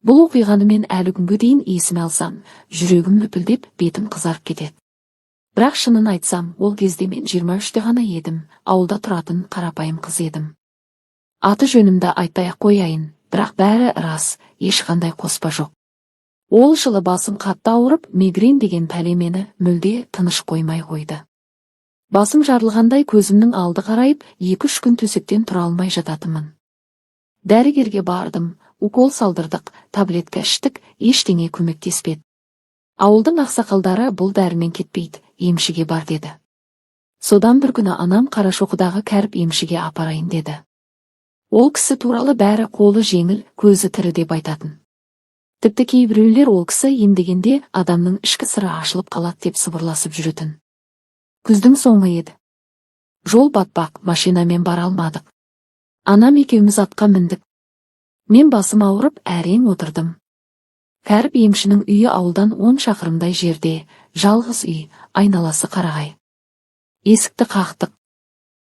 Бұл оқиғаны мен әлі күнге дейін есіме алсам, жүрегім лүпілдеп, бетім қызарып кетеді. Бірақ шынын айтсам, ол кезде мен 23-те ғана едім, ауылда тұратын қарапайым қыз едім. Аты жөнімді айтпай-ақ қояйын, бірақ бәрі рас, ешқандай қоспа жоқ. Ол жылы басым қатты ауырып, мигрень деген пәле мені мүлде тыныш қоймай қойды. Басым жарылғандай көзімнің алды қарайып, 2-3 күн төсектен тұра алмай жататынмын. Дәрігерге бардым, укол салдырдық, таблетка іштік, ештеңе көмектеспеді. Ауылдың ақсақалдары бұл дәрімен кетпейді, емшіге бар деді. Содан бір күні анам Қарашоқыдағы Кәріп емшіге апарайын деді. Ол кісі туралы бәрі қолы жеңіл, көзі тірі деп айтатын. Тіпті кейбіреулер ол кісі емдегенде адамның ішкі сыры ашылып қалады деп сыбырласып жүретін. Күздің соңы еді. Жол батпақ, машинамен бара алмадық. Анам екеуміз атқа міндік. Мен басым ауырып, әрең отырдым. Кәріп емшінің үйі ауылдан 10 шақырымдай жерде, жалғыз үй, айналасы қарағай. Есікті қақтық.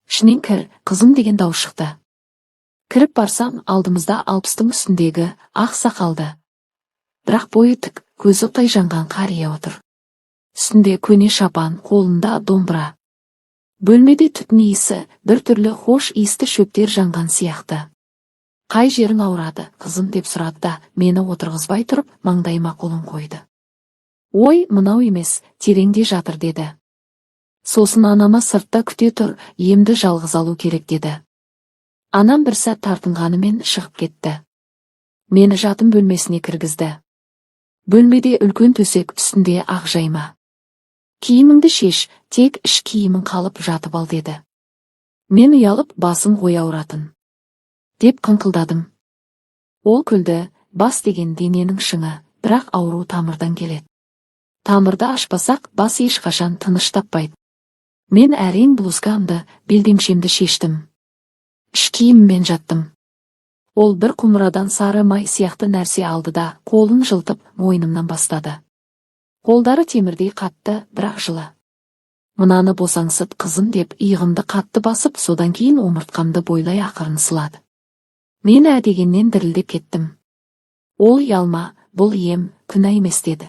Ішінен кір, қызым деген дауыс шықты. Кіріп барсам, алдымызда 60-тың үстіндегі ақ сақалды. Бірақ бойы тік, көзі оттай жанған қария отыр. Үстінде көне шапан, қолында домбыра. Бөлмеде түтін иісі, бір түрлі хош иісті шөптер жанған сияқты. Қай жерің ауырады, қызым деп сұрады да, мені отырғызбай тұрып, маңдайыма қолын қойды. Ой, мынау емес, тереңде жатыр деді. Сосын анама сыртта күте тұр, емді жалғыз алу керек деді. Анам бір сәт тартынғанымен шығып кетті. Мені жатын бөлмесіне кіргізді. Бөлмеде үлкен төсек, үстінде ақ жайма. Киіміңді шеш, тек іш киімің қалып жатып ал деді. Мен ұялып, басым ғой ауыратын деп қыңқылдадым. Ол күлді, бас деген дененің шыңы, бірақ ауру тамырдан келеді. Тамырды ашпасақ, бас ешқашан тыныш таппайды. Мен әрең блузкамды, белдемшемді шештім. Іш киіміммен жаттым. Ол бір құмырадан сары май сияқты нәрсе алды да, қолын жылтып, мойнымнан бастады. Қолдары темірдей қатты, бірақ жылы. Мынаны босаңсыт, қызым деп иығымды қатты басып, содан кейін омыртқамды бойлай ақырын сылады. Мен ә дегеннен дірілдеп кеттім. Ол ұялма, бұл ем, күнә емес деді.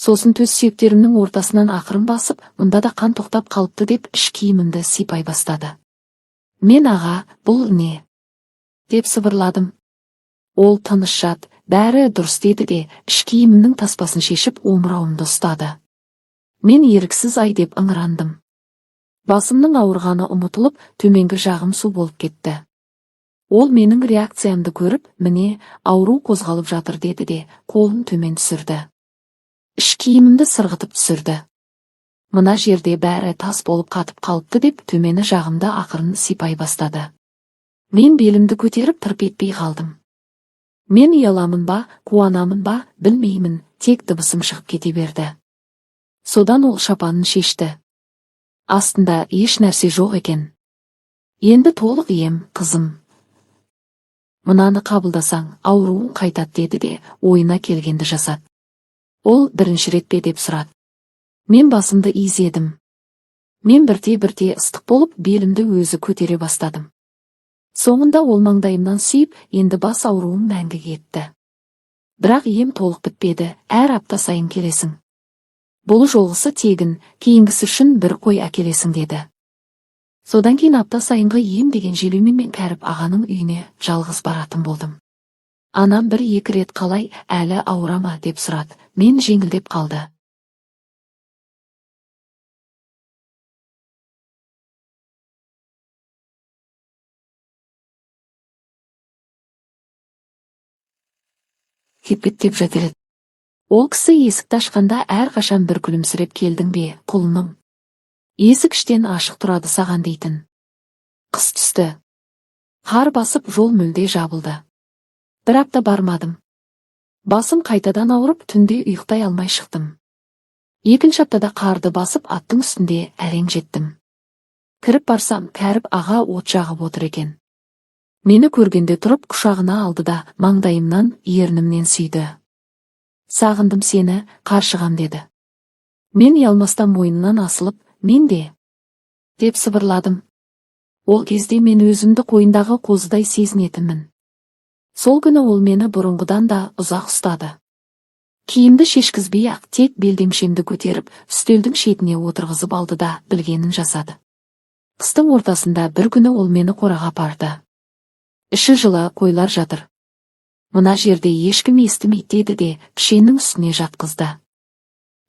Сосын төс сүйектерімнің ортасынан ақырын басып, мұнда да қан тоқтап қалыпты деп іш киімімді сипай бастады. Мен аға, бұл не? Деп сыбырладым. Ол тыныш жат, бәрі дұрыс деді де, іш киімімнің таспасын шешіп омырауымды ұстады. Мен еріксіз ай деп ыңырандым. Басымның ауырғаны ұмытылып, төменгі жағым су болып кетті. Ол менің реакциямды көріп, міне, ауру қозғалып жатыр деді де, қолын төмен түсірді. Іш киімімді сырғытып түсірді. Мына жерде бәрі тас болып қатып қалыпты деп төмені жағымды ақырын сипай бастады. Мен белімді көтеріп тырп етпей қалдым. Мен ұяламын ба, қуанамын ба, білмеймін, тек дыбысым шығып кете берді. Содан ол шапанын шешті. Астында еш нәрсе жоқ екен. Енді толық ем, қызым. Мынаны қабылдасаң, ауруың қайтады деді де, ойына келгенді жасады. Ол бірінші рет пе деп сұрады. Мен басымды изедім. Мен бірте-бірте ыстық болып, белімді өзі көтере бастадым. Соңында ол маңдайымнан сүйіп, енді бас ауруым мәңгі кетті. Бірақ ем толық бітпеді, әр апта сайын келесің. Бұл жолғысы тегін, кейінгісі үшін бір қой әкелесің деді. Содан кейін апта сайынғы ем деген желеумен мен Кәріп ағаның үйіне жалғыз баратын болдым. Анам бір-екі рет қалай, әлі ауыра ма деп сұрады. Мен жеңілдеп қалды. Кеппеттеп жатыр. Ол кісі есікті ашқанда әрқашан бір күлімсіреп келдің бе, құлыным? Есік іштен ашық тұрады саған дейтін. Қыс түсті. Қар басып жол мүлде жабылды. Бір апта бармадым. Басым қайтадан ауырып, түнде ұйықтай алмай шықтым. Екінші аптада қарды басып, аттың үстінде әрең жеттім. Кіріп барсам, Кәріп аға от жағып отыр екен. Мені көргенде тұрып құшағына алды да, маңдайымнан, ернімнен сүйді. Сағындым сені, қаршығам деді. Мен ұялмастан мойнынан асылып, мен де, деп сыбырладым. Ол кезде мен өзімді қойындағы қозыдай сезінетінмін. Сол күні ол мені бұрынғыдан да ұзақ ұстады. Киімді шешкізбей-ақ, тек белдемшемді көтеріп, үстелдің шетіне отырғызып алды да, білгенін жасады. Қыстың ортасында бір күні ол мені қораға апарды. «Іші жылы, қойлар жатыр. Мына жерде ешкім естімейді», – деді де, пішеннің үстіне жатқызды.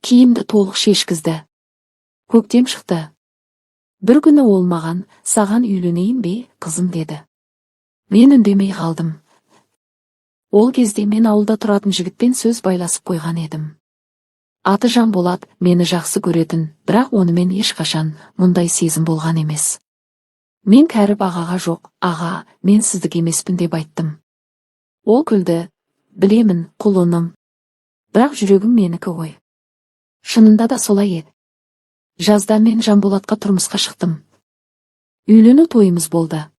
Киімді толық шешкізді. Көктем шықты. Бір күні ол маған: «Саған үйленейін бе, қызым?» – деді. Мен үндемей қалдым. Ол кезде мен ауылда тұратын жігітпен сөз байласып қойған едім. Аты Жанболат, мені жақсы көретін, бірақ онымен ешқашан мұндай сезім болған емес. Мен Кәріп ағаға: «Жоқ, аға, мен сіздікі емеспін», – деп айттым. Ол күлді: «Білемін, құлыным. Бірақ жүрегің менікі ғой». Шынында да солай еді. Жазда мен Жанболатқа тұрмысқа шықтым. Үйлену тойымыз болды.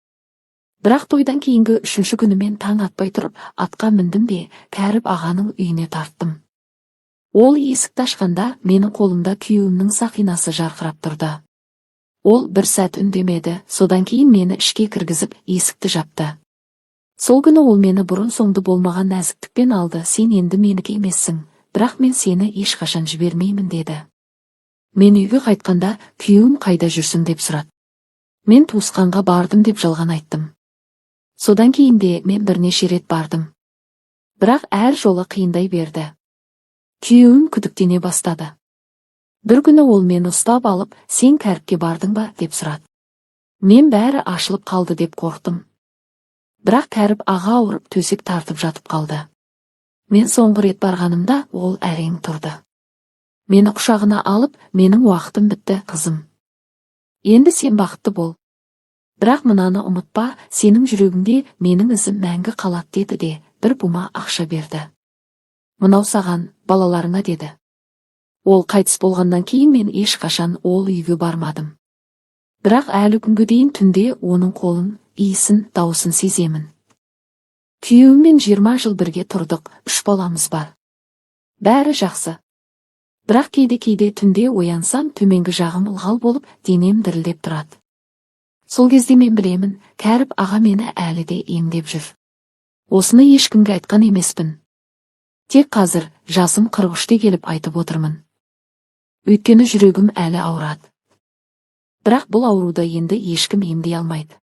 Бірақ тойдан кейінгі үшінші күні мен таң атпай тұрып атқа міндім де, Кәріп ағаның үйіне тарттым. Ол есікті ашқанда, менің қолымда күйеуімнің сақинасы жарқырап тұрды. Ол бір сәт үндемеді, содан кейін мені ішке кіргізіп, есікті жапты. Сол күні ол мені бұрын соңды болмаған нәзіктікпен алды. «Сен енді менікі емессің, бірақ мен сені ешқашан жібермеймін», – деді. Мен үйге қайтқанда күйеуім «Қайда жүрсің?» деп сұрады. Мен «Туысқанға бардым» деп жалған айттым. Содан кейін де мен бірнеше рет бардым. Бірақ әр жолы қиындай берді. Күйеуім күдіктене бастады. Бір күні ол мені ұстап алып, «Сен Кәріпке бардың ба?» деп сұрады. Мен бәрі ашылып қалды деп қорықтым. Бірақ Кәріп аға ауырып, төсек тартып жатып қалды. Мен соңғы рет барғанымда ол әрең тұрды. Мені құшағына алып: «Менің уақытым бітті, қызым. Енді сен бақытты бол. Бірақ мынаны ұмытпа, сенің жүрегіңде менің ізім мәңгі қалады», – деді де, бір бума ақша берді. «Мынау саған, балаларыңа», – деді. Ол қайтыс болғаннан кейін мен ешқашан ол үйге бармадым. Бірақ әлі күнге дейін түнде оның қолын, иісін, дауысын сеземін. Күйеуіммен 20 жыл бірге тұрдық, үш баламыз бар. Бәрі жақсы. Бірақ кейде-кейде түнде оянсам, төменгі жағым ылғал болып, денем дірілдеп тұрады. Сол кезде мен білемін, Кәріп аға мені әлі де емдеп жүр. Осыны ешкімге айтқан емеспін. Тек қазір, жасым 43-те келіп, айтып отырмын. Өйткені жүрегім әлі ауырады. Бірақ бұл ауруды енді ешкім емдей алмайды.